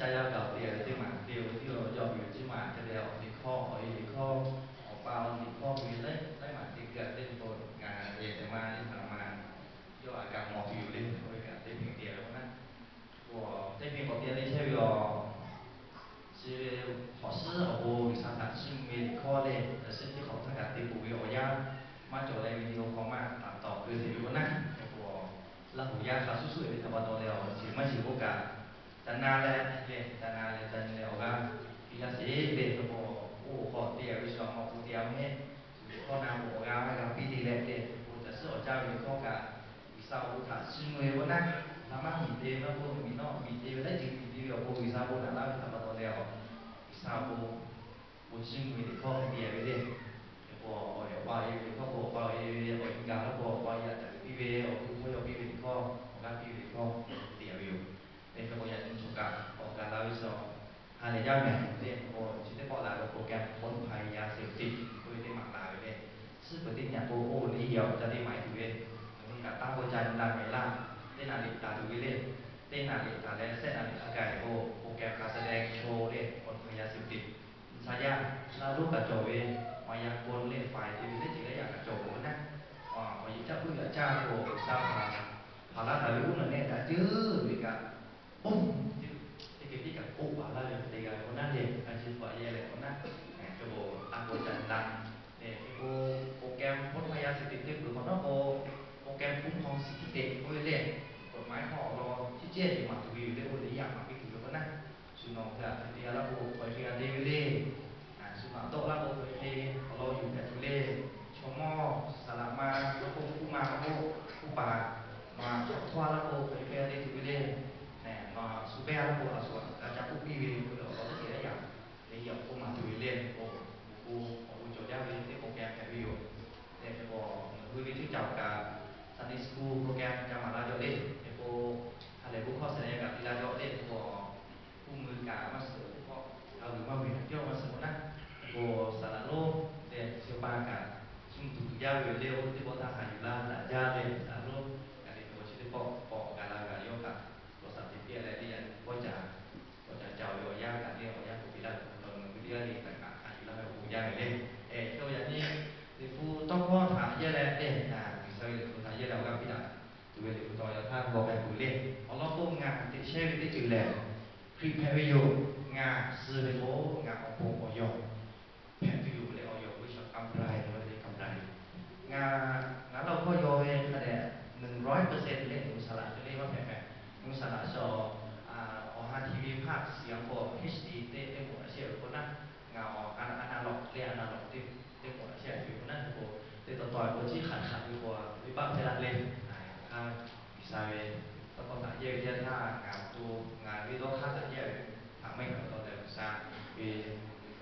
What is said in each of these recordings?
Yaˇ g'a-oˬ te ve teˇ maˬ te ve teˇ lo yawˇ ve yoˬ. Chi maˬ hk'e te awˬ liꞈ hkawˇ, awˬ e liꞈ hkawˇ, awˬ pa awˬ liꞈ hkawˇ ve laiˉ laiˉ maˬ te gaˇ ve teˇ hpaˍ ngaˬ yehˬ tehꞈ ma teˇ hpaˍ ma yawˇ a kaꞈ mawˬ tuˬ yoˬ le. K'oˆ ve kaꞈ teˇ hpaˍ te ve k'o naˉ, teˇ hpaˍ k'awꞈ te leh chehˇ ve yoˬ. Chi ve hk'awꞈ suhˉ awˬ bon G'uiˬsha htaꞈ chiˇ mvuh ve liꞈ hkawˇ lehˬ, a shu teˇ hk'awꞈ htaˇ kaꞈ te peuˬ ve awˬ yanˇ maˇ cawˬ leh ve nyi lo hk'awꞈ maˇ taˍ tawˍ keu te ve k'o naˉ, k'o Laˇ huˍ yaˇ hk'a shuˍ shuˍ ve htaꞈ pa taw leh awˬ ceuˬ maˇ shiˍ k'oˆ kaꞈ, ca na leh lehˬ, ca na leh ca nyi leh awˬ g'aˇ piˇ laˇ sheˍ lehˬ, k'o oˇ hk'aw te ve shu awˬ ma k'o te a mehˆ, shu ve hkawˇ na k'o awˬ g'aˇ maˇ g'a piˇ te leh lehˬ, k'o caˬ suhˉ awˬ caˇ ve liꞈ hkawˇ kaꞈ, G'uiˬsha awˬ bon htaꞈ chiˇ mvuh ve k'o naˉ, hk'aˬ ma miˬ te ve maˇ k'oˆ, miˬ nawˉ miˬ te ve laiˉ ceuˬ miˬ te ve awˬ bon G'uiˬsha bon naꞈ laˇ ve htaꞈ pa taw leh awˬ, G'uiˬsha awˬ bon bon chiˇ mvuh ve liꞈ hkawˇ hk'e te ve le. Hk'e k'o awˬ e awˬ pa e ve liꞈ hkawˇ k'o awˬ pa e ve awˬ e gaˬ laˇ k'o awˬ pa e a caˍ piˇ ve awˬ e hkawˇ yawˇ piˇ ve liꞈ hkawˇ awˬ g'aˇ piˇ ve liꞈ hkawˇ hk'e te ve yoˬ. Hk'e k'o yaꞈ nyi choˬ kaꞈ k'awꞈ gaˬ la ve suh ha lehˬ jaˇ mehˍ le. K'o chi teˇ pawˆ la ve k'o พ้นภัยยาเสพติด k'oˆ ve teˇ maˬ la ve le. Suhˉ peuˬ teˇ nyi k'o oˇ le yaꞈ awˬ ca teˇ maˬ e tuˬ ve, ngaˬ hui kaꞈ taˇ k'oˆ ca nyi la mehˍ laˇ. Teˇ naˍ liꞈ taˍ tuˬ ve le. Teˇ naˍ liꞈ taˍ leh sehˆ naˍ liꞈ a gaˬ k'o โปรแกรมการแสดงโชว์ le พ้นภัยยาเสพติด Saˍ yaˇ laˇ lonˉ kaꞈ cawˬ ve, maꞈ yaꞈ kon leh faiˍ te ve lehˬ ceuˬ lehˬ yaꞈ kaꞈ cawˬ ve k'o naˉ, awˬ yehˬ caˇ puiˉ yaꞈ caˇ k'o G'uiˬsha hpaˍ laˇ taˍ ve uˉ naˬ nehˆ daꞈ ceuˬ ve kaꞈ, oˇ, teˇ hkeh tiˉ kaꞈ k'oˆ baˬ laˇ ve hk'e te g'a ve k'o naˉ le, a ciˉ paˍ yehˇ leh k'o naˉ, cawˬ k'o a k'o ca nyi la. Hk'e k'o โปรแกรม พ้นภัยยาเสพติด teˇ peuˬ hk'awꞈ nawˉ k'o โปรแกรม คุ้มครองสิทธิเด็ก k'oˆ ve le. กฎหมาย hk'aw awˬ lawn chi cehˇ ve maˍ tuˬ ve yoˬ le, oˇ le yaꞈ maˍ piˇ tuˬ ve k'o naˉ, shu nawˬ htaꞈ hk'e te g'a laˇ k'o k'awꞈ hk'e g'a te ve le. Shu maˍ dawˆ laˇ k'o k'awꞈ hk'e awˬ lawn yuˬ hpehꞈ tuˬ le. Chaw mawˇ saˍ laꞈ ma k'oˆ, hpu ma k'oˆ, hpu paˍ nawˬ htaꞈ hk'awꞈ htaˇ laˇ k'o k'awꞈ hk'e g'a te tuˬ ve le. Nawˬ htaꞈ shu pehˇ laˇ k'o a shu g'a ca k'oˆ piˇ ve k'o, awˬ lawn teˇ ceuˬ lehˬ yaꞈ ve yaꞈ k'oˆ maˍ tuˬ ve le. K'o awˬ bon awˬ bon cawˬ jaˇ ve teˇ โปรแกรม hpehꞈ ve yoˬ. Hk'e k'o ngaˬ hui ve teˇ caoˬ kaꞈ Sunday school โปรแกรม ca maˍ la jaw le. Hk'e k'o ha lehˬ bon hkawˇ saˍ lehˬ yaˇ kaꞈ te la jaw le. Hk'e k'o kuˇ mui kaꞈ maˇ suhˍ k'o, g'a vuiˬ maˇ vuiˬ htaꞈ cawˇ maˇ suhˍ k'o naˉ, k'o saˍ laꞈ lonˉ leh chi pa kaꞈ shu tuˬ tuˬ jaˇ ve le. Oˇ teˇ pawˆ htaˇ haꞈ yuˬ la daꞈ jaˇ ve saˍ laꞈ lonˉ kaꞈ le. K'o chi teˇ pawˆ k'awꞈ gaˬ la g'a yawˇ kaꞈ lawˬ saˍ te piˇ leh teˇ yanˇ k'awˇ caˬ k'awˇ caˬ ca ve awˬ yanˇ kaꞈ le, awˬ yanˇ k'oˆ piˇ laˇ ve k'o, nawˬ hui teˇ g'aˇ le kaꞈ haꞈ yuˬ laˇ ve awˬ bon jaˇ ve le. Hk'e k'o yaꞈ nyi Liꞈ hpu tawˇ hkawˇ htaꞈ yehˇ leh le, G'uiˬsha ve Liꞈ hpu htaꞈ yehˇ leh awˬ g'aˇ piˇ daꞈ tuˬ ve Liꞈ hpu taw yaꞈ hk'aˇ g'aw k'ai peuˬ le. Awˬ lawn k'o ngaˬ teꞈ chehˇ ve teˇ ceuˬ lehˬ, Hkriꞈ hpehꞈ ve yoˬ. Ngaˬ suh ve k'o ngaˬ awˬ pon awˬ yawˬ hpehꞈ tuˬ yoˬ leh awˬ yawˬ k'oˆ ve shaw กำไร ve le, กำไร. Ngaˬ, ngaˬ laˇ awˬ hkawˇ yaw ve hk'a dehꞈ หนึ่งร้อยเปอร์เซ็นต์ leh nawˬ hui saˍ laꞈ te le maˇ hpehꞈ mehˍ. Nawˬ hui saˍ laꞈ shaw awˬ ha hti ve hpaˇ siˍ a k'o H D teˇ teˇ moˍ a shehˇ ve k'o naˉ, ngaˬ awˬ analog leh analog teˇ teˇ moˍ a shehˇ ve k'o naˉ, k'o teˇ taw taw k'o ciˉ hk'aˬ hk'aˬ ve k'o venˇbaˆ hpehˇ laˇ le. Yaꞈ hk'aˇ G'uiˬsha ve tawˇ hkawˇ htaꞈ yehˇ ve teˇ yanˇ htaˇ ngaˬ awˬ to ngaˬ ve dawˇ hk'aˇ htaꞈ yehˇ ve htaꞈ maˇ heˆ pa taw leh G'uiˬsha ve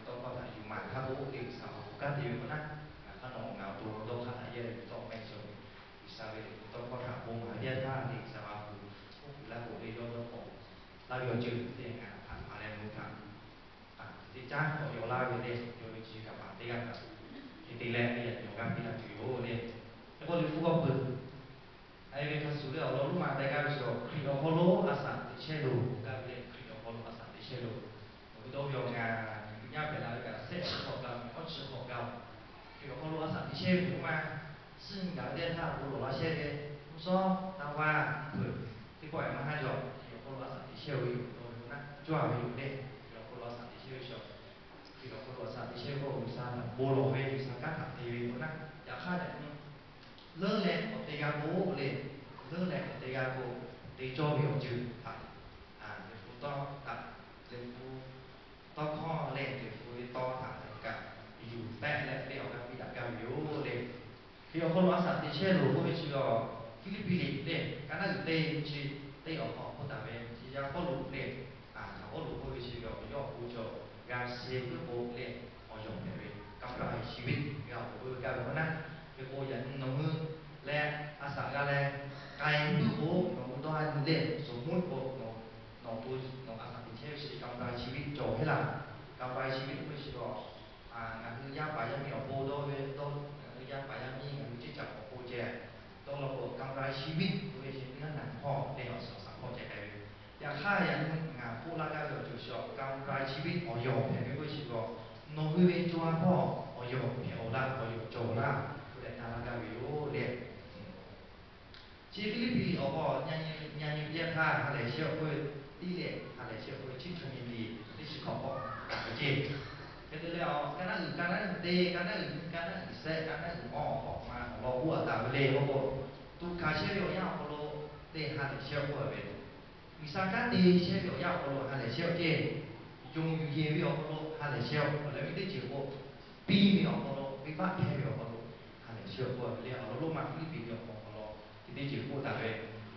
tawˇ hkawˇ htaꞈ yuˬ maˍ hk'a k'o oˇ teˇ G'uiˬsha awˬ hpu kanˉ te ve k'o naˉ, ngaˬ hk'aˇ nawˬ ngaˬ awˬ to dawˇ hk'aˇ htaꞈ yehˇ ve ve tawˇ maˇ heˆ sheˍ. G'uiˬsha ve tawˇ hkawˇ htaꞈ bon maˍ ve teˇ yanˇ htaˇ le G'uiˬsha awˬ hpu oˇ kuiˬ laˇ k'o le yawˇ dawˇ k'awꞈ laˇ ve awˬ ceuˬ teˇ ngaˬ htaꞈ hpanˍ leh mvuh htaꞈ teˇ caˉ k'awꞈ yaw laˇ ve le. Yawˇ ve chi kaꞈ paˍ teˇ g'aˇ htaꞈ hk'e te leh teˇ yanˇ yaw g'aˇ piˇ laˇ tuˬ yoˬ le. Hk'e k'o Liꞈ hpu k'awꞈ peuˬ a e ve hk'a shuˍ le awˬ lawn Roˉmaꞈ tehꞈ g'a ve shuˍ, Hkriꞈ awˬ hk'aw lo a shaꞈ teꞈ chehˇ loˬ k'oˆ gaˇ ve le. Hkriꞈ awˬ hk'aw lo a shaꞈ teꞈ chehˇ loˬ. Awˬ viˉ dawˇ ve awˬ ngaˬ nyi a pehꞈ la ve kaꞈ shehˆ chi hk'awꞈ gaˇ ve awˇ chi hk'awꞈ gaˇ ve, Hkriꞈ awˬ hk'aw lo a shaꞈ teꞈ chehˇ ve yoˬ ma. Suhˉ nyi gaˬ ve teˇ htaˇ bon lawˬ laˇ shehˇ ve, mvuhˇ shawˉ taˇ vaˇ hpeuꞈ teˇ pawˆ e maˇ haˉ jaw. Hkriꞈ awˬ hk'aw lo a shaꞈ teꞈ chehˇ ve yoˬ. Dawˇ ve k'o naˉ cawˇ a ve yoˬ le. Hkriꞈ awˬ hk'aw lo a shaꞈ teꞈ chehˇ ve shaw, Hkriꞈ awˬ hk'aw lo a shaꞈ teꞈ chehˇ ve k'o G'uiˬsha htaꞈ bon lawˬ ve G'uiˬsha kanˉ htaꞈ te ve k'o naˉ, yaꞈ hk'aˇ yaꞈ nyi leuˉ leh k'awꞈ te g'a k'o le, leuˉ leh k'awꞈ te g'a k'o te cawˇ ve awˬ ceuˬ htaꞈ Liꞈ hpu tawˇ hkawˇ htaꞈ, Liꞈ hpu tawˇ hkawˇ leh Liꞈ hpu ve tawˇ htaꞈ kaꞈ yuˬ tehˆ leh teˇ awˬ g'aˇ piˇ daꞈ gaˇ ve yoˬ le. Hkriꞈ awˬ hk'aw lo a shaꞈ teꞈ chehˇ loˬ k'oˆ ve chi awˬ Hpiˇliˇpiˆ liꞈ le, ka naˉ uiˍ teˇ chi teˇ awˬ hk'aw hk'oˆ taˍ ve chi yaˇ Pawˇluꞈ le, aˬ, Pawˇluꞈ k'oˆ ve chi ve awˬ yawˇ awˬ pon cawˬ g'a sheh puiˉ k'o le, awˬ yawˬ hpehꞈ ve กำไรชีวิต g'a awˬ pon k'oˆ ve gaˇ ve k'o naˉ. Hk'e k'o yaꞈ nyi nawˬ hui leh a shaꞈ g'a leh k'ai puiˉ k'o nawˬ hui dawˇ ha nyi le, สมมุติ k'o nawˬ, nawˬ awˬ pon nawˬ a shaꞈ teꞈ chehˇ ve chi กำไรชีวิต cawˬ heˆ laˇ. กำไรชีวิต k'oˆ ve chi awˬ, ngaˬ hui yaˇ paˍ yaˇ miˇ awˬ pon dawˇ ve, dawˇ, ngaˬ hui yaˇ paˍ yaˇ miˇ ngaˬ hui ceˇ caꞈ awˬ pon ceh dawˇ law k'o กำไรชีวิต k'oˆ ve chi teˇ g'aˇ naˬ hkawˇ leh awˬ shaˍ awˬ shaˍ hkawˇ ceh k'ai ve. Yaꞈ hk'aˇ yaꞈ nyi ngaˬ k'oˆ laˇ gaˇ ve awˬ ceuˬ awˬ yawˬ hpehꞈ ve k'oˆ ve chi kaꞈ, nawˬ hui ve co ha hpawˇ awˬ yawˬ hpehꞈ awˬ laˇ, awˬ yawˬ cawˬ laˇ k'oˆ leh na laˇ gaˇ ve yoˬ le. Chi Hpiˇliˇpiˆ awˬ hk'aw nyi nyi ve teˇ yanˇ htaˇ, ha lehˬ shehˆ k'oˆ ve tiˉ leh ha lehˬ shehˆ k'oˆ ve chiˇ chi nyi nyi teˇ chi hk'awꞈ k'awꞈ taˍ ve ceˇ. Hk'e te leh, ka naˉ uiˍ, ka naˉ uiˍ te, ka naˉ uiˍ nyi, ka naˉ uiˍ sehˆ, ka naˉ uiˍ mawˇ awˬ hk'awꞈ ma awˬ lawn k'oˆ a taˍ ve le k'oˆ k'o, tuꞈ hkanˍ chehˇ ve awˬ yanˇ awˬ hk'aw lo le ha lehˬ shehˆ k'oˆ ve, G'uiˬsha kanˉ te chehˇ ve awˬ yanˇ awˬ hk'aw lo ha lehˬ shehˆ ceˇ. Yonˍ yuˬ yeˬ ve awˬ hk'aw lo ha lehˬ shehˆ, awˬ leh ve teˇ ceuˬ k'o, piˇ ve awˬ hk'aw lo, venˇbaˆ hpehˇ ve awˬ hk'aw lo ha lehˬ shehˆ k'oˆ ve le. Awˬ lawn lonˉ ma Hpiˇliˇpiˆ ve awˬ hk'aw lo teˇ ceuˬ k'oˆ taˍ ve.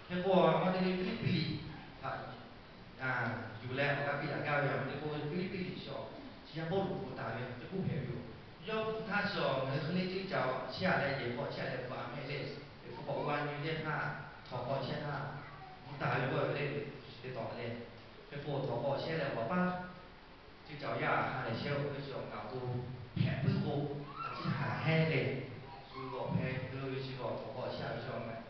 Hk'e k'o, maˇ te ve Hpiˇliˇpiˆ liꞈ htaꞈ yuˬ leh awˬ g'aˇ piˇ daꞈ gaˇ ve yoˬ. Hk'e k'o, Hpiˇliˇpiˆ liꞈ chi awˬ chi yaˇ Pawˇluꞈ k'oˆ taˍ ve teˇ k'oˆ hpehꞈ ve yoˬ. Yawˇ htaˇ chi awˬ ngaˬ hui hk'e le teˇ caꞈ chiˇ aꞈ leh yehˬ hk'aw chiˇ aꞈ leh baˬ mehˆ le, hpu k'awꞈ g'a nyi teˇ htaˇ, htawnˍ k'awꞈ chehˇ htaˇ, mvuhˇ taˍ ve k'oˆ ve le, chi teˇ tawꞈ le. Hk'e k'o, htawnˍ k'awꞈ chehˇ leh awˬ baˬ paˉ chi caˬ awˬ yaˇ ha lehˬ shehˆ oˇ ve chi awˬ ngaˬ awˬ to hpehꞈ puiˉ k'o, a ciˉ haˍ hehnˇ le. Shu g'awˬ hpeh keu ve chi g'awˬ htawnˍ k'awꞈ chehˇ ve chi awˬ ngaˬ,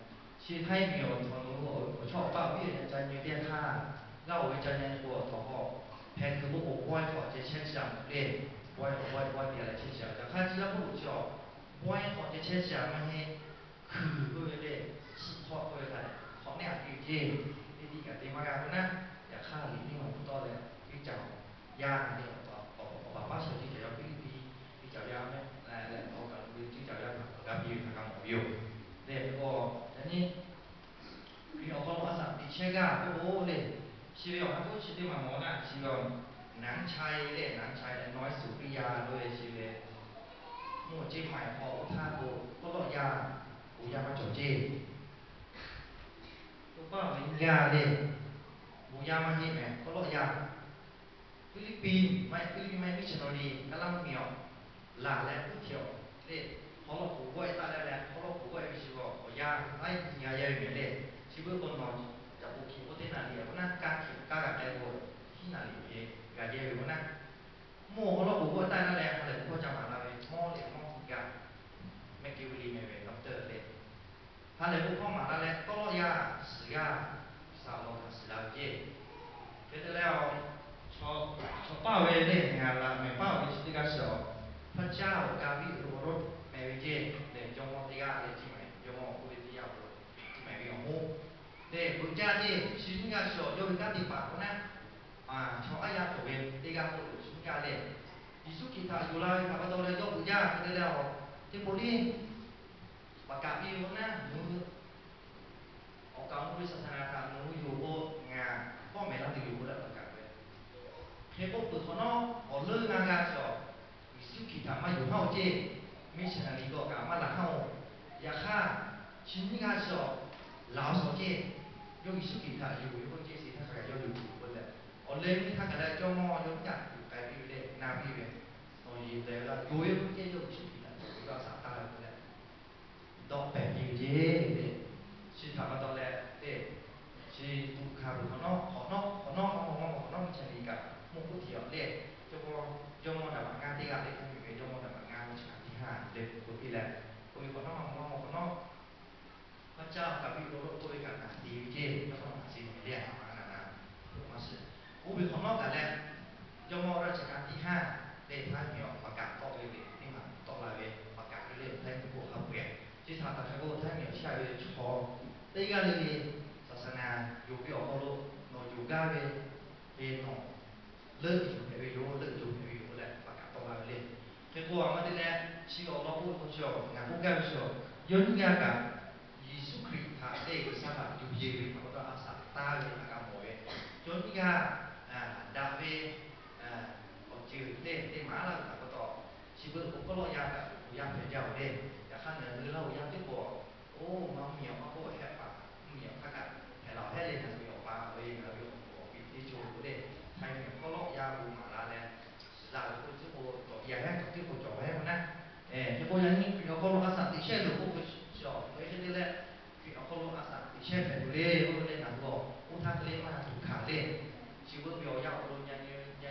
chi htaˇ miˬ awˬ htawnˍ nawˬ hui awˬ chawˇ awˬ paˆ awˬ viˉ awˬ nyi ca nyi teˇ htaˇ, g'aˇ oˬ ve ca nyi k'o, htawnˍ k'awꞈ hpeh keu k'oˆ k'o, bawehˇ hk'awꞈ ceh chehˇ chi aꞈ mawˬ le. Bawehˇ k'awꞈ bawehˇ bawehˇ te leh chehˇ chi aꞈ. Yaꞈ hk'aˇ chi yaˇ Pawˇluꞈ chi awˬ bawehˇ hk'awꞈ ceh chehˇ chi aꞈ maˇ heˆ. Hkuiˍ k'oˆ ve le, suhˆ hk'awˆ k'oˆ ve htaꞈ hk'awꞈ neˉ aꞈ piˇ ve ceˇ. Teˇ tiˉ kaꞈ te maˇ g'a k'o naˉ, yaꞈ hk'aˇ liꞈ nyiˇ ma hpu tawˆ leh teˇ caꞈ yaˇ le, awˬ baˬ paˉ shawˍ teˇ caꞈ yaˇ Hpiˇliˇpiˆ teˇ caꞈ yaˇ mehˆ leh awˬ kaˍ lo ve teˇ caꞈ yaˇ htaꞈ awˬ g'aˇ piˇ ve htaꞈ g'a mawˬ ve yoˬ. Leh k'o, yaꞈ nyi Hkriꞈ awˬ hk'aw lo a shaꞈ teꞈ chehˇ gaˇ k'oˆ k'o le, chi ve awˬ ha k'oˆ chi teˇ maˬ mawˬ naˉ, chi ve naˉ chai leh naˉ chai leh nawˬ suˍ piˇ yaˇ lo ve chi ve, mvuhˇ ceˇ maiˬ hk'aw oˇ htaˇ k'o, kawˆ lawˆ yaˇ, bon yaˇ maˇ cawˬ ceˇ. Oˇ paˆ ve nyi gaˇ le, bon yaˇ maˇ heˆ mehˍ, kawˆ lawˆ yaˇ. Hpiˇliˇpiˆ maˇ heˆ, Hpiˇliˇpiˆ maˇ heˆ, miˇ chi nawˬ le, kaˇ laˇ mvuhˇmiˬ awˬ laˬ leh kuˉ htiꞈ awˬ le, hk'aw lawˆ k'oˍ g'awˆ e taˆ leh leh, hk'aw lawˆ k'oˍ g'awˆ e ve chi g'awˬ awˬ yaˇ laiˉ nyi g'a yaˇ ve mehˍ le. Chi beuꞈ k'o nawˬ caꞈ k'oˍ hkiˬ k'oˆ teˇ naˍ riˍ k'o naˉ, kaˇ hkiˬ kaˇ g'a k'ai k'o, hiˉ naˍ riˍ ve g'a yehˇ ve k'o naˉ, mvuhˇ hk'aw lawˆ k'oˍ g'awˆ taˆ laˇ leh ha lehˬ hkawˇ ca maˍ la ve, mawˇ leh mawˇ nyi gaˇ, mehˆ keu ve le mehˍ ve doctor le. Ha lehˬ bon hkawˇ maˍ la leh kawˆ lawˆ yaˇ suhˍ yaˇ, G'uiˬsha awˬ lawn htaꞈ suhˍ la ve ceˇ. Hk'e te leh, chaw paˇ ve le, ngaˬ laꞈ mehˍ paˇ ve chi teˇ g'aˇ shiˍ awˬ, hpaˇ caˇ awˬ ka viˉ lo awˬ ro mehˍ ve ceˇ. Lehˬ jawˇmawˇ teˇ g'aˇ leh chi mehˍ, jawˇmawˇ k'oˆ ve teˇ yanˇ awˬ lo chi mehˍ ve awˬ moˇ lehˬ, beuꞈ jaˇ ceˇ. Chi nyiˇ g'aˇ shiˍ awˬ yawˇ ve kanˉ te paˍ k'o naˉ, chaw aˉ yaˇ cawˬ ve teˇ g'aˇ k'oˆ lo chi nyiˇ g'aˇ lehˬ, Yeˍsuˆ Hkriꞈ htaꞈ yuˬ la ve htaꞈ pa taw leh yawˇ beuꞈ jaˇ. Hk'e te leh, teˇ pawˆ liˇ baˬ kaꞈ piˇ ve k'o naˉ, nawˬ hui awˬ kaˍ awˬ nu ve saˍsaˍnaˍ htaꞈ nawˬ hui yoˬ k'o, ngaˬ pawˆ mehˍ laˇ tuˬ yoˬ k'oˆ leh baˬ kaꞈ ve. Hk'e k'oˆ peuˬ hk'awꞈ nawˉ, awˬ leuˉ ngaˇ g'aˇ chaw Yeˍsuˆ Hkriꞈ htaꞈ maˇ yonˍ haˉ-oˬ ceˇ, missionary k'awꞈ kaꞈ maˇ laˬ haˉ-oˬ. Yaꞈ hk'aˇ, chi nyiˇ g'aˇ chaw laˬ-oˬ shawˍ ceˇ, yawˇ Yeˍsuˆ Hkriꞈ htaꞈ yonˍ ve k'oˆ ceˇ, chi htaˇ hk'a gaˬ yawˇ yonˍ tuˬ k'oˆ leh, awˬ leh ve htaˇ kaꞈ leh jawˇmawˇ yawˇ htaꞈ yuˬ k'ai piˇ ve le, na piˇ ve, nawˬ yeˬ leh g'a yonˍ ve k'oˆ ceˇ, yawˇ Yeˍsuˆ Hkriꞈ htaꞈ yonˍ ve a shaꞈ taˇ ve k'oˆ leh dawˆ pehˍ piˇ ve ceˇ le. Chi htaꞈ pa taw leh le, chi tuꞈ hkanˍ ve hk'awꞈ nawˉ, hk'awꞈ nawˉ, hk'awꞈ nawˉ, maˇ mawˬ maˇ mawˬ hk'awꞈ nawˉ, miˇ cha liꞈ kaꞈ mawˇ k'oˆ htiꞈ awˬ le, jawˇmawˇ, jawˇmawˇ daꞈ maꞈ ngaˇ teˇ g'aˇ le, hk'a mvuhˇ miˬ ve jawˇmawˇ daꞈ maꞈ ngaˇ ve chi hk'aˬ tiˉ ha le k'oˆ piˇ leh, k'oˆ ve hk'awꞈ nawˉ maˇ mawˬ maˇ mawˬ hk'awꞈ nawˉ, maˇ caˇ kaꞈ piˇ lo lo k'oˆ ve kaꞈ naˬ te ve ceˇ, jawˇmawˇ naˬ te ve le, a ma naˬ naˬ, maˇ shiˍ. Oˇ ve hk'awꞈ nawˉ kaꞈ leh, jawˇmawˇ raˇ chi hk'aˬ tiˉ ha le, htaˇ miˬ awˬ paˍ kaꞈ tawˆ ve le, teˇ maˬ tawˆ la ve paˍ kaꞈ ve le, htaˇ miˬ k'o hk'a peu-eˬ chi htaꞈ taꞈ hk'a k'o htaˇ miˬ awˬ shaˆ ve chaw teˇ g'aˇ le le, saˍsaˍnaˍ yonˍ ve awˬ hk'aw lo nawˬ yonˍ gaˇ ve, ve nawˬ leuˆ yuˬ hpehꞈ ve yoˬ, leuˆ yuˬ hpehꞈ ve yoˬ leh paˍ kaꞈ tawˆ la ve le. Hk'e k'o, a ma te leh chi awˬ lawn k'oˆ ve k'o, chi awˬ ngaˬ k'oˆ gaˇ ve chi, yawˇ nyiˇ g'aˇ kaꞈ Yeˍsuˆ Hkriꞈ htaꞈ leh G'uiˬsha htaꞈ yuˬ yeˬ ve htaꞈ pa taw a shaꞈ taˇ ve htaꞈ g'a mawˬ ve, yawˇ nyiˇ g'aˇ daꞈ ve awˬ ceuˬ le te maˍ laˇ ve htaꞈ pa taw, chi beuꞈ k'o kawˆ lawˆ yaˇ kaꞈ awˬ yaˇ hpehꞈ jaˇ-oˬ le. Yaꞈ hk'aˇ ngaˬ hui laˇ awˬ yaˇ teˇ pawˆ, oˇ maˇ mvuhˇmiˬ awˬ maˇ k'oˆ hehˆ paˍ, mvuhˇmiˬ awˬ htaˇ kaꞈ hpehꞈ la awˬ hehˆ le, ngaˬ hui awˬ pa awˬ ve ngaˬ hui awˬ moˍ awˬ piˍ teˇ co k'o le, htaˇ miˬ kawˆ lawˆ yaˇ bon maˍ la leh, shiˍ la ve k'o, chi k'o cawˬ yaˇ heˉ cawˬ teˇ k'o cawˬ heˉ k'o naˉ. Hk'e k'o, yaꞈ nyi Hkriꞈ awˬ hk'aw lo a shaꞈ teꞈ shehˇ loˬ k'oˆ ve chi awˬ hk'e te leh, Hkriꞈ awˬ hk'aw lo a shaꞈ teꞈ shehˇ hpehꞈ tuˬ le k'oˆ leh, ngaˬ hui awˬ oˇ htaˇ hk'e le maˇ tuˬ hkanˍ le. Chi beuꞈ ve awˬ yaˇ awˬ hk'aw lo nyi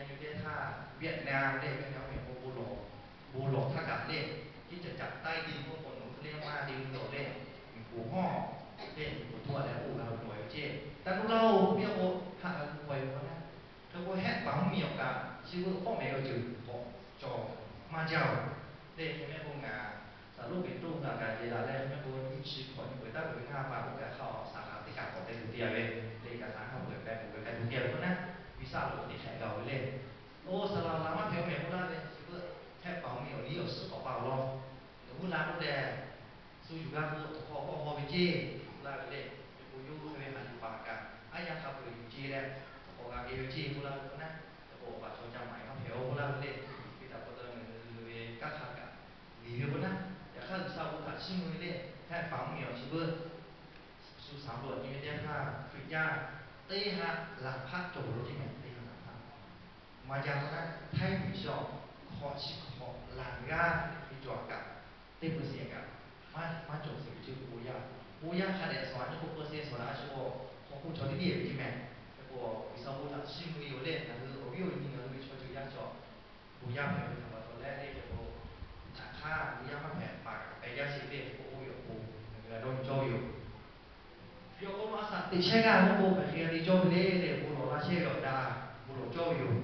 nyi teˇ htaˇ Vietnam le, Vietnam mehˍ k'o bon lawˬ, bon lawˬ htaˇ kaꞈ le, teˇ caꞈ caꞈ taiˇ te k'oˆ k'o nawˬ hui hk'e le maˇ te ve lawˬ le, miˬ k'oˍ hawˇ le, miˬ k'oˍ hto a leh oˇ g'a ve lawˬ ve ceˇ. Taˇ nuˇ laˇ-oˬ k'oˆ piˇ k'o, haꞈ g'a gu k'aw e ve k'o naˉ. Hk'e k'o hehˆ mvuhˇ miˬ awˬ kaꞈ chi beuꞈ k'awꞈ mehˍ ve ceuˬ k'awꞈ cawˬ maˇ jaˇ-oˬ. Lehˬ hk'e mehˆ k'o ngaˬ Saˍ loˆ Peˍtruˆ g'a kaꞈ yehˬ laˬ leh, hk'e mehˆ k'o nyiˇ chi hkawꞈ nyi peuˬ taˇ peuˬ ngaˇ pa k'oˆ kaꞈ hk'a awˬ saˍ kaꞈ teˇ kaꞈ k'awꞈ te tuˬ te a ve, te kaꞈ saˍ hk'a peu-eˬ k'ai peuˬ k'ai tuˬ te a ve k'o naˉ, G'uiˬsha loꞈ teˇ hk'ehꞈ g'a-oˬ ve lehˬ. Oˇ saˍ laꞈ laˬ maˇ hpehꞈ-oˬ mehˍ k'oˆ laˇ ve chi beuꞈ hpehꞈ paˍ mvuhˇ miˬ awˬ liˇ awˬ suhˉ k'awꞈ pa awˬ lawn, ngaˬ hui la k'oˆ lehˬ, shu yuˬ g'a k'o awˬ hk'aw k'awꞈ haw ve ceˇ k'oˆ laˇ ve lehˬ. Hk'e k'o yawˇ hui hk'e ve haꞈ yuˬ paˍ kaꞈ aˉ yanˇ hk'a peu-eˬ yuˬ ce leh awˬ hk'aw g'a k'ai ve ceˇ k'oˆ laˇ ve k'o naˉ, hk'e k'o awˬ paˍ chaw ca maˍ-e maˇ hpehꞈ-oˬ k'oˆ laˇ ve lehˬ. Hk'e te pa taw ngaˬ hui ve kanˉ hk'a kaꞈ liꞈ ve k'o naˉ, yaꞈ hk'aˇ G'uiˬsha bon htaꞈ chiˇ mvuh ve lehˬ hpehꞈ paˍ mvuhˇ miˬ awˬ chi beuꞈ shu saˍ loꞈ nyi ve teˇ yanˇ htaˇ Hkriꞈ yaˇ teˇ ha laꞈ hpaˆ cawˬ lo ceˇ mehˍ, teˇ ha laꞈ hpaˆ maˇ jaˇ k'o naˉ, htaiˇ miˬ shawˍ hk'awꞈ chi hk'awꞈ laˬ g'aˇ ve cawˬ kaꞈ, teˇ peuˬ shehˍ kaꞈ maˇ cawˬ sheˍ ve ceˇ. Bon yaˇ, bon yaˇ hk'a dehꞈ shawˍ a nyi k'o peuˬ shehˍ shawˍ la a shu k'o, hk'aw hk'oˆ chaw teˇ tiˉ ve ceˇ mehˍ. Hk'e k'o G'uiˬsha bon htaꞈ chiˇ mvuh ve yoˬ lehˬ, ngaˬ hui awˬ viˉ awˬ nyi ngaˬ hui ve chaw ceuˬ yaˇ cawˬ bon yaˇ hpehꞈ ve htaꞈ pa taw leh lehˬ, hk'e k'o htaꞈ hk'aˇ bon yaˇ maˇ hpehꞈ paˍ kaꞈ k'ai jaˇ sheˍ lehˬ, k'oˆ k'oˆ ve awˬ pon ngaˬ hui g'a dawˇ nyi cawˇ ve yoˬ. Yawˇ k'o maˇ a shaꞈ teꞈ chehˇ g'aˇ k'oˆ k'o hpehꞈ hk'e g'a te cawˇ ve le lehˬ, bon lawˬ laˇ chehˇ ve awˬ daꞈ bon lawˬ cawˇ ve yoˬ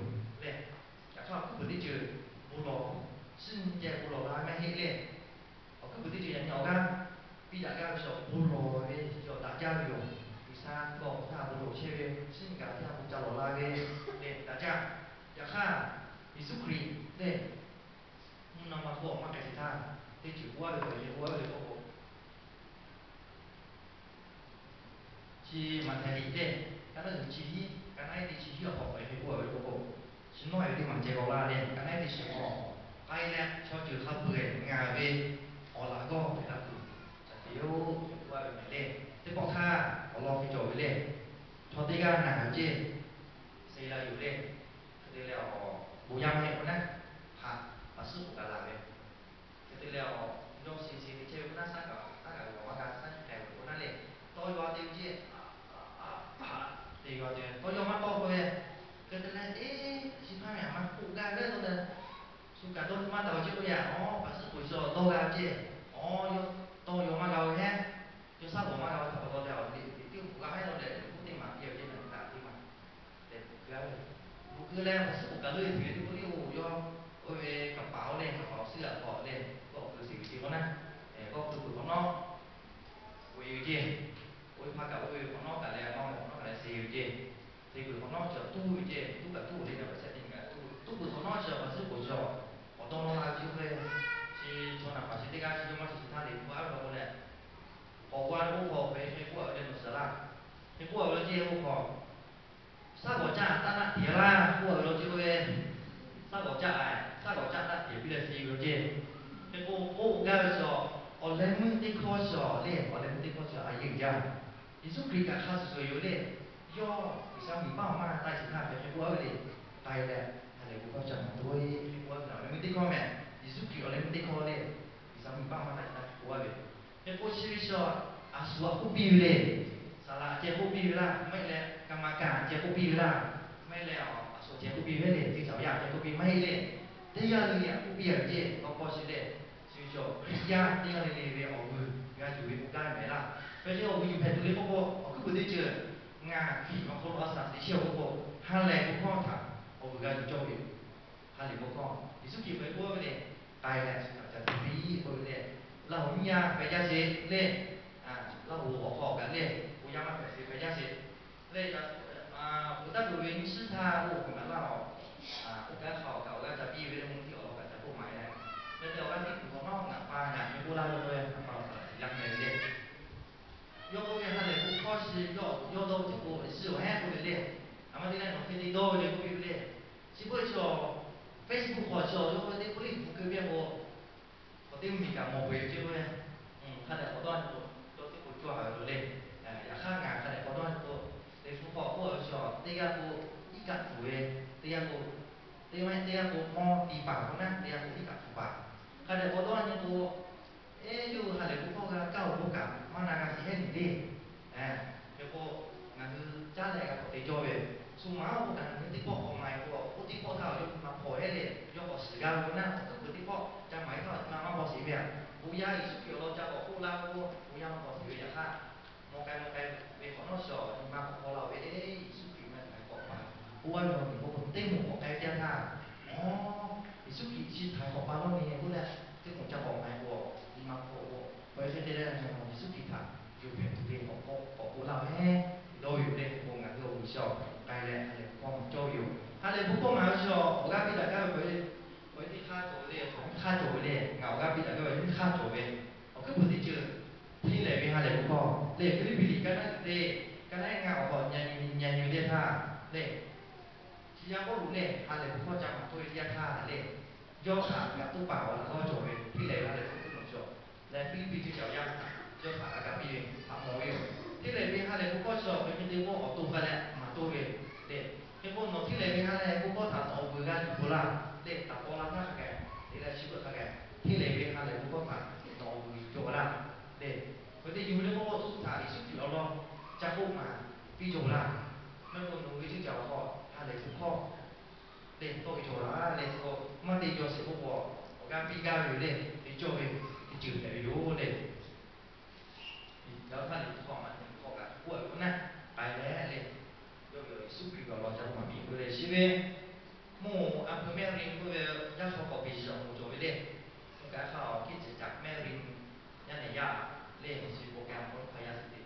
lehˬ. Yaꞈ hk'aˇ awˬ hkuiˉ puiˍ teˇ ceuˬ bon lawˬ, chiˇ nyi ceh bon lawˬ laˇ maˇ heˆ lehˬ. Awˬ hkuiˉ puiˍ teˇ ceuˬ yaꞈ nyi awˬ g'aˇ piˇ daꞈ gaˇ ve chi awˬ bon lawˬ ve chi awˬ daꞈ jaˇ ve yoˬ. G'uiˬsha kawˬ htaˇ bon lawˬ chehˇ ve, chiˇ nyi kaꞈ htaˇ bon ca lawˬ la ve lehˬ daꞈ jaˇ. Yaꞈ hk'aˇ Yeˍsuˆ Hkriꞈ lehˬ, mvuhˇ naw ma hk'oˆ maˇ k'ai sheˍ htaˇ, teˇ ceuˬ k'oˆ a ve hk'e k'oˆ a ve le k'oˆ k'o, chi Maꞈhtehˍ liꞈ lehˬ, ka naˉ uiˍ chi hiˉ, ka naˉ iˉ teˇ chi hiˉ awˬ hk'aw k'awꞈ hk'e k'oˆ a ve le k'oˆ k'o, chi nawˉ e ve teˇ maˬ ceh k'awꞈ la lehˬ, ka naˉ iˉ teˇ chi hk'aw k'ai leh chaw ceuˬ hk'a peu-eˬ ngaˬ ve awˬ laꞈ g'awˇ hpehꞈ la tuˬ ca te-oˬ k'oˆ a ve mehˍ lehˬ. Teˇ pawˆ htaˇ awˬ lawn hk'e cawˬ ve lehˬ, chaw teˇ g'aˇ ngaˬ ceh se la yuˬ lehˬ, hk'e te leh awˬ bon yaˇ maˇ heˆ k'o naˉ, haꞈ paˍ suhˉ k'oˍ kaꞈ laˬ ve hk'e te leh awˬ yawˇ shi shi te chehˇ ve k'o naˉ, shaˉ kaꞈ taˇ kaꞈ ve awˬ maˇ g'a shaˉ hk'e k'ai ve k'o naˉ lehˬ, tawˇ yaw a te ve ceˇ, te yaw a te ve tawˇ yaw maˇ tawˇ k'oˆ ve, hk'e te leh eˬ, chi hpaˇ ngaˬ maˇ k'oˆ gaˇ ve k'o leh, shu kaꞈ dawˇ maˇ taˍ ve ceˇ k'oˆ ve, awˬ paˍ suhˉ k'oˍ chi awˬ dawˇ g'a ve ceˇ, awˬ yawˇ tawˇ yaw maˇ g'a ve hehˉ, yawˇ shaˉ k'oˍ maˇ g'a ve htaꞈ pa taw leh awˬ liꞈ teˇ hpaˍ g'a hehˉ la leh, teˇ maˬ piˇ ve ceˇ, naˬ kaꞈ teˇ maˬ leh k'oˍ keu a ve, k'oˍ keu leh awˬ suhˉ k'oˍ kaꞈ leuˆ tuˬ ve teˇ pawˆ tiˉ-oˬ, yawˇ oˇ ve kaˍ paˍ-oˬ lehˬ, kaˍ paˍ awˬ suhˉ g'aꞈ k'awꞈ lehˬ k'oˆ keu sheˍ ve ceˇ k'o naˉ, k'oˆ keu peuˬ hk'awꞈ nawˉ, k'oꞈ e ve ceˇ, k'oꞈ e hpaˇ kaꞈ oˇ ve hk'awꞈ nawˉ kaꞈ leh maˇ maw hk'awꞈ nawˉ kaꞈ leh sheˍ ve ceˇ, te peuˬ hk'awꞈ nawˉ chi tuˉ ve ceˇ, tuˉ kaꞈ tuˉ-oˬ leh kaꞈ pa shehˍ teˇ nyi kaꞈ tuˉ, tuˉ peuˬ hk'awꞈ nawˉ chi awˬ paˍ suhˉ k'oˍ chi awˬ dawˇ nawˇ la ve ceˇ k'oˆ ve, chi chaw naˍ paˍ chi teˇ g'aˇ chi yawˇ maˇ shiˍ shiˍ htaˇ lehˬ k'oˆ a ve k'o leh, k'awꞈ g'aw a ve k'oˆ hk'aw hk'e hk'e k'oˆ a ve leh nawˬ shiˍ laˇ, hk'e k'oˆ a ve le ceˇ k'oˆ hk'aw, shaˉ g'awˬ caˆ taˇ naˆ tiˍ laˇ k'oˆ a ve le ceˇ k'oˆ ve, shaˉ g'awˬ caˆ a, shaˉ g'awˬ caˆ taˇ tiˍ piˇ leh sheˍ ve le ceˇ. Hk'e k'o k'oˆ gaˇ ve chi awˬ leh meuˇ teˇ hkawˇ chi lehˬ, awˬ leh meuˇ teˇ hkawˇ chi a yeˇ uiˍ jaˇ. Yeˍsuˆ Hkriꞈ kaꞈ hk'a shuˍ shuˍ yoˬ lehˬ, yawˇ G'uiˬsha miˬ paˇ awˬ maˇ taˆ sheˍ htaˇ hk'e k'oˆ a ve le, k'ai leh ha lehˬ bon hkawˇ ca maˍ tuˬ ve hk'e k'oˆ a ve awˬ leh meuˇ teˇ hkawˇ mehˍ. Yeˍsuˆ Hkriꞈ awˬ leh meuˇ teˇ hkawˇ lehˬ, G'uiˬsha miˬ paˇ awˬ maˇ taˆ sheˍ htaˇ hk'e k'oˆ a ve, hk'e k'o chi ve chi awˬ, a shu a k'oˆ piˇ ve le, saˍ laꞈ ceh k'oˆ piˇ ve laˇ, maˇ heˆ leh kaˍ maˍ kaˍ ceh k'oˆ piˇ ve laˇ, maˇ heˆ leh a shu ceh k'oˆ piˇ ve le, teˇ caꞈ yaˇ ceh k'oˆ piˇ maˇ heˆ le, teˇ g'aˇ le le a k'oˆ piˇ a ve ceˇ. K'awꞈ k'awꞈ shiˍ leh, chi ve chi Hkriꞈ yaˇ teˇ g'aˇ le le ve awˬ vuiˬ g'a yuˬ ve k'oˆ gaˇ ve mehˍ laˇ. Hk'e te awˬ vuiˬ yuˬ hpehꞈ tuˬ le k'oˆ k'o, awˬ hkuiˉ puiˍ teˇ ceuˬ ngaˬ Hkriꞈ awˬ hk'aw lo a shaꞈ teꞈ chehˇ k'oˆ k'o, ha lehˬ bon hkawˇ htaꞈ awˬ vuiˬ g'a yuˬ cawˇ ve yoˬ. Ha lehˬ bon hkawˇ Yeˍsuˆ Hkriꞈ hk'e k'oˆ ve le, k'ai leh a shu htaꞈ ca tuˬ piˇ k'oˆ ve le, Laˇ huˍ nyiˇ yaˇ hpehꞈ jaˇ sheˍ le, Laˇ huˍ awˬ hk'aw kaꞈ le, bon yaˇ maˇ hpehꞈ sheˍ hpehꞈ jaˇ sheˍ le, yaꞈ, peuˬ taˇ peuˬ ve nyiˇ shiˉ htaˇ oˇ k'oˍ kaꞈ laˇ-oˬ, oˇ kaꞈ hk'a awˬ kaꞈ awˬ g'aˇ ca piˇ ve le, mvuhˇ tiˉ awˬ lawn kaꞈ ca k'oˆ maˍ e leh, hk'e te awˬ g'aˇ tiˉ kuˬ hk'awꞈ nawˉ ngaˬ pa ngaˬ hk'e k'oˆ laˇ ve k'o ve, ngaˬ pa awˬ htaꞈ shiˍ yaˇ hpehꞈ ve le. Yawˇ k'oˆ ve ha lehˬ bon hkawˇ chi yawˇ dawˇ ve teˇ k'o shiˍ awˬ heˉ k'oˆ ve le. A ma te leh nawˬ hk'e te dawˇ ve le k'oˆ piˇ ve le. Chi beuꞈ chi Facebook hk'aw chi yawˇ k'oˆ ve teˇ k'oˆ liˇ bvuhꞈ keu piˇ k'o, k'awꞈ teˇ mvuhˇmiˬ kaꞈ mawˬ peuˬ ve ceˇ k'oˆ ve, hk'a dehꞈ k'awꞈ dawˇ k'o, yawˇ teˇ k'o cawˇ a ve lo le. Yaꞈ hk'aˇ ngaˬ hk'a dehꞈ k'awꞈ dawˇ k'o, te hpu hk'aw k'oˆ a ve chi teˇ g'aˇ k'o iˉ kaˆ tuˬ ve, teˇ g'aˇ k'o, teˇ g'aˇ k'o mawˇ ti paˍ k'o naˉ, teˇ g'aˇ k'o iˉ kaˆ tuˬ paˍ. Hk'a dehꞈ k'awꞈ dawˇ nyi k'o, eˉ yawˇ hui ha lehˬ bon hkawˇ g'a kaˇ-oˬ k'oˆ kaꞈ maˇ na g'a shiˍ heˉ niˬ le. Hk'e k'o, ngaˬ hui caˉ leh g'a k'awꞈ te cawˇ ve, shu maˍ-oˬ k'oˆ kaꞈ ngaˬ hui teˇ pawˆ k'awꞈ maˍ e k'o, oˇ teˇ pawˆ htaˇ awˬ yawˇ hui maˇ hpaw heˉ le. Yawˇ k'awꞈ shiˍ g'a ve k'o naˉ, awˬ hkuiˉ puiˍ teˇ pawˆ ca maˍ e htaˇ awˬ ti ma maˇ hpaw shiˍ ve, bon yaˇ Yeˍsuˆ Hkriꞈ awˬ lawn ca k'awꞈ k'oˆ laˇ k'o, bon yaˇ maˇ hpaw shiˍ ve. Yaꞈ hk'aˇ, mawˬ k'ai mawˬ k'ai ve hk'awꞈ nawˉ shiˍ awˬ ti ma k'awꞈ hpaw laˇ-oˬ ve, Yeˍsuˆ Hkriꞈ maˇ k'awꞈ pa, oˇ a ve awˬ miˬ k'oˆ k'o teˇ moˍ k'awꞈ k'ai jaˇ htaˇ, a, Yeˍsuˆ Hkriꞈ chi htaiˍ hk'awꞈ pa lawˇ ve k'oˆ leh, teˇ moˍ ca k'awꞈ maˍ k'o, nyi ma hk'aw k'o, k'awꞈ e hk'e te leh, Yeˍsuˆ Hkriꞈ htaꞈ yuˬ hpehꞈ tuˬ ve k'awꞈ k'oˆ laˇ ve, dawˇ ve yoˬ le. K'o ngaˬ hui awˬ g'uiˬ sha awˬ hk'aw k'ai leh ha lehˬ bon hkawˇ maˍ cawˇ ve yoˬ. Ha lehˬ bon hkawˇ maˍ ve chi awˬ g'aˇ piˇ daꞈ gaˇ ve k'o, k'o teˇ hk'aˇ cawˬ ve le, hk'aˬ hk'aˇ cawˬ ve le, ngaˬ awˬ g'aˇ piˇ daꞈ gaˇ ve nyiˇ hk'aˇ cawˬ ve, awˬ hkuiˉ puiˍ teˇ ceuˬ, hteˇ lehˍ ve ha lehˬ bon hkawˇ le. Hpiˇliˇpiˆ liꞈ ka naˉ te, ka naˉ ngaˇ awˬ hk'aw nyi nyi nyi nyi le htaˇ le, chi yaˇ Pawˇluꞈ lehˬ ha lehˬ bon hkawˇ ca maˍ k'oˆ ve teˇ yanˇ htaˇ le, yawˇ htaꞈ kaꞈ toˇ paˍ awˬ laꞈ g'awˇ cawˬ ve hteˇ lehˍ ve ha lehˬ bon hkawˇ maˍ cawˬ leh, Hpiˇliˇpiˆ teˇ cawˬ yaˇ htaꞈ yawˇ htaꞈ a kaꞈ piˇ ve htaꞈ mawˬ ve yoˬ. Hteˇ lehˍ ve ha lehˬ bon hkawˇ chi awˬ hk'e te k'o awˬ to k'ai leh maˍ toˇ ve le. Hk'e k'o nawˬ hteˇ lehˍ ve ha lehˬ bon hkawˇ htaꞈ nawˬ awˬ vuiˬ g'a yuˬ peuˬ laˇ le. Taˍ paw la htaˇ hk'a gaˬ, te leh chi beuꞈ hk'a gaˬ, hteˇ lehˍ ve ha lehˬ bon hkawˇ htaꞈ nawˬ awˬ vuiˬ yuˬ cawˬ laˇ le. Hk'e te yuˬ ve teˇ pawˆ k'o, tuˉ htaꞈ Yeˍsuˆ Hkriꞈ awˬ lawn ca k'oˆ maˍ piˇ cawˬ laˇ. Maˇ heˆ k'o nawˬ ve ceuˬ caˬ awˬ hk'aw ha lehˬ bon hkawˇ le tawˆ ve cawˬ laˇ le. K'o maˇ te cawˬ sheˍ k'oˆ k'o, awˬ g'aˇ piˇ gaˇ ve yoˬ le. Te cawˇ ve teˇ ceuˬ hpehꞈ ve yoˬ le. Yaꞈ hk'aˇ liꞈ hkawˇ maˇ te hkawˇ kaꞈ k'oˆ ve k'o naˆ, k'ai leh le, yawˇ ve Yeˍsuˆ Hkriꞈ ve awˬ lawn ca maˍ piˇ k'oˆ ve le. Chi ve mvuhˇ a hpu Maryland k'oˆ ve yaˇ chaw k'awꞈ piˍ shiˍ awˬ moˍ cawˬ ve le. Oˇ kaꞈ hk'a awˬ hkiˉ ceuˬ caꞈ Maryland yaˇ nehˬ yaˇ le, chi bon kaꞈ mvuhˇ hk'a yaˇ suh te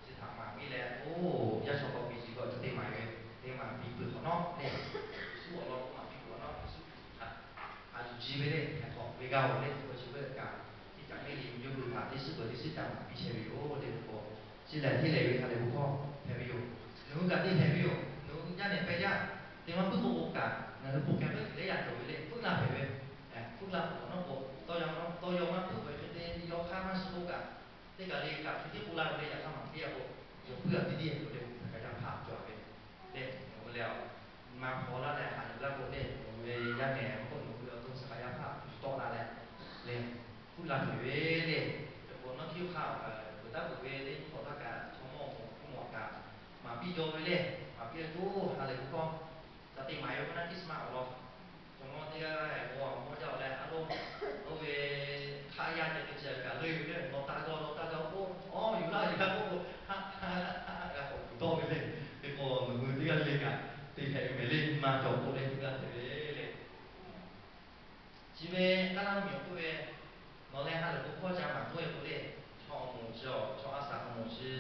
chi htaꞈ maˍ piˇ leh, oˇ yaˇ chaw k'awꞈ piˍ shiˍ k'o ca te maˍ ve, te maˍ piˇ peuˬ hk'awꞈ nawˉ le. Yeˍsuˆ awˬ lawn k'oˆ maˍ piˇ peuˬ hk'awꞈ nawˉ, Yeˍsuˆ Hkriꞈ htaꞈ a yuˬ ji ve le, htaiˍ hk'awꞈ ve g'a oˬ le. Chi beuꞈ kaꞈ teˇ caꞈ Maryland yawˇ hui htaꞈ teˇ suhˉ peuˬ teˇ suhˉ ca maˍ piˇ chehˇ ve yoˬ le. K'o chi lehˬ hteˇ lehˍ ve ha lehˬ bon hkawˇ hpehꞈ ve yoˬ. Nawˬ hui kaꞈ te hpehꞈ ve yoˬ. Nawˬ hui yaˇ nehˬ pehˇ yaˇ te maˇ puiˉ k'o k'o kaꞈ, ngaˬ hui bon kehˬ puiˉ tiˍ leh yaꞈ cawˬ ve le. Puiˉ la hpehꞈ ve, puiˉ la hpehꞈ nawˉ k'o, tawˇ yaw maˇ puiˉ hk'e te yaw hk'aˇ maˇ suh k'o kaꞈ, teˇ kaˬ le kaꞈ hk'e te k'oˆ laˇ ve le. Yaꞈ hk'aˇ maˬ teˇ yaˇ k'o, yawˬ puiˉ a piˇ tiˉ k'o le, hk'aˬ kaꞈ yaˇ hpaˇ cawˬ ve le. Nawˬ hui lehˬ maˇ hpaw laˇ leh haꞈ yuˬ laˇ k'o le, nawˬ hui ve yaˇ nehˬ k'o nawˬ hui awˬ to suh k'aꞈ yaˇ hpaˇ yuˬ tawˆ la leh le, puiˉ la hpehꞈ ve le. Hk'e k'o nawˉ hkiˇ hk'aˇ awˬ kaꞈ peuˬ taˉ peuˬ ve teˇ hk'awꞈ htaˇ kaꞈ chaw mawˇ mawˬ hkuˇ mawˬ kaꞈ maˍ piˇ jaw ve le. Maˍ piˇ ve k'o ha lehˬ bon hkawˇ ca te maˍ ve k'o naˆ Christmas awˬ lawn chaw mawˇ teˇ g'aˇ g'aˇ g'aˇ mawˇ jaˇ leh a lo, oˇ ve hk'aˆ yaˇ ceh te chi kaꞈ leuˆ yuˬ ve, nawˬ taˇ g'aˇ nawˬ taˇ g'aˇ k'o, awˬ yuˬ laˇ yuˬ laˇ k'oˆ k'o, ha ha ha g'a k'awꞈ kuˬ dawˇ ve le. Hk'e k'o nawˬ hui teˇ g'aˇ le kaꞈ te hpehꞈ ve mehˍ le. Maˇ cawˬ k'o le teˇ g'aˇ hpehꞈ ve le. Chi ve Kaˉlaˇ mvuhˇmiˬ awˬ hk'oˆ ve nawˬ leh ha lehˬ bon hkawˇ ca maˍ tawˆ e k'o le, chaw awˬ moˍ chi, chaw a shaˍ awˬ moˍ chi,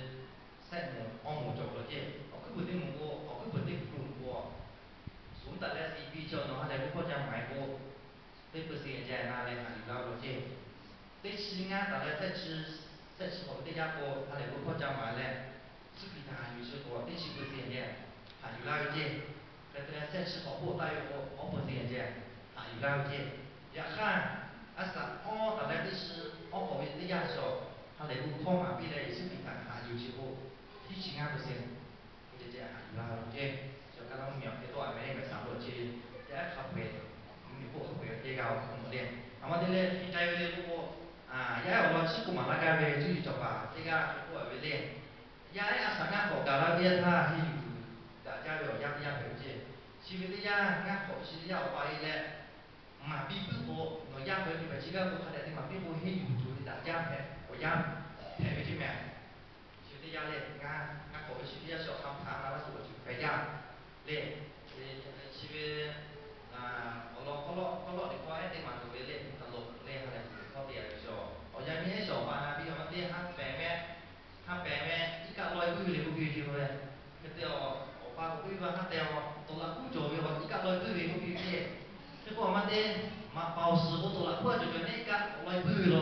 sehˆ moˍ awˇ moˍ cawˬ k'o le ceˇ. Awˬ hkuiˉ puiˍ teˇ moˍ k'o, awˬ hkuiˉ puiˍ teˇ hpu lo k'o, suˍ taˍ leh siˍ piˇ chi nawˬ ha lehˬ bon hkawˇ ca maˍ e k'o, teˇ peuˬ seˍ yaꞈ jehˬ na leh haꞈ yuˬ laˇ ve ceˇ. Teˇ chi ngaˇ taˍ leh sehˆ chi, sehˆ chi hk'awꞈ ve teˇ yanˇ k'o ha lehˬ bon hkawˇ ca maˍ leh, Yeˍsuˆ Hkriꞈ htaꞈ haꞈ yuˬ chi k'o teˇ chi peuˬ seˍ yaꞈ jehˬ haꞈ yuˬ laˇ ve ceˇ. Hk'e te leh sehˆ chi hk'awꞈ poˆ taˆ ve k'o awˇ peuˬ seˍ yaꞈ jehˬ haꞈ yuˬ laˇ ve ceˇ. Yaꞈ hk'aˇ, a shaˍ awˇ taˍ leh teˇ chi awˇ k'awꞈ ve teˇ yanˇ chi, ha lehˬ bon hkawˇ maˍ piˇ leh Yeˍsuˆ Hkriꞈ htaꞈ haꞈ yuˬ chi k'o, teˇ chi ngaˇ peuˬ seˍ k'o ceh ceh haꞈ yuˬ laˇ ve ceˇ. Chi Kaˉlaˇ mvuhˇmiˬ awˬ hk'e tawˆ a ve le, ngaˬ shaˍ lo chi, yaꞈ hk'a peu-eˬ, mvuhˇmiˬ hk'oˆ hk'a peu-eˬ teˇ g'aˇ awˬ hk'aw lo le. A ma te leh hk'e k'ai ve le k'o, yaˇ ehˉ awˬ lawn chi k'oˆ maˍ laˇ gaˇ ve cuˇ yiˍ cawˬ paˍ teˇ g'aˇ hk'e k'oˆ a ve le. Yaˇ ehˉ a shaˍ ngaˇ hk'awꞈ gaˬ la teˇ yanˇ htaˇ henˇ yuˬ tuˬ daꞈ jaˇ ve awˬ yanˇ teˇ yanˇ hpehꞈ ve ceˇ. Chi ve teˇ yanˇ ngaˇ hk'awꞈ chi teˇ yanˇ awˬ pa e leh maˍ piˇ puiˉ k'o, nawˬ yaˇ hpehꞈ ve teˇ hpaˍ chi g'aˇ k'o hk'a dehꞈ te maˍ piˇ k'o henˇ yuˬ tuˬ ve daꞈ jaˇ hpehꞈ awˬ yanˇ hpehꞈ ve ceˇ mehˍ. Chi ve teˇ yanˇ le, ngaˇ hk'awꞈ ve chi teˇ yanˇ chi awˬ hk'aˇ htaꞈ na laˇ tuˬ awˬ ceuˬ hpehꞈ jaˇ le. Chi ve awˬ lawn hk'aw lawˇ hk'aw lawˇ teˇ hpaˍ e teˇ maˍ tuˬ ve le, a lo le ha lehˬ hkawˇ te a ve chaw awˬ yanˇ nyi ehˉ shawˍ pa na piˇ a ma teˇ ha pehˍ meh, ha pehˍ meh iˉ kaˆ laweh puiˉ ve le k'oˆ piˇ ve ceˇ k'o le. Hk'e te awˬ pa k'oˆ piˇ ve ha teh awˬ tawˍ laꞈ kuˉ cawˬ ve awˬ iˉ kaˆ laweh puiˉ ve k'oˆ piˇ ve ceˇ. Hk'e k'o a ma te, maꞈ paˍ awˬ suhˍ k'o tawˍ laꞈ kuˉ a cawˬ cawˬ neˇ iˉ kaˆ k'awꞈ laweh puiˉ ve lo.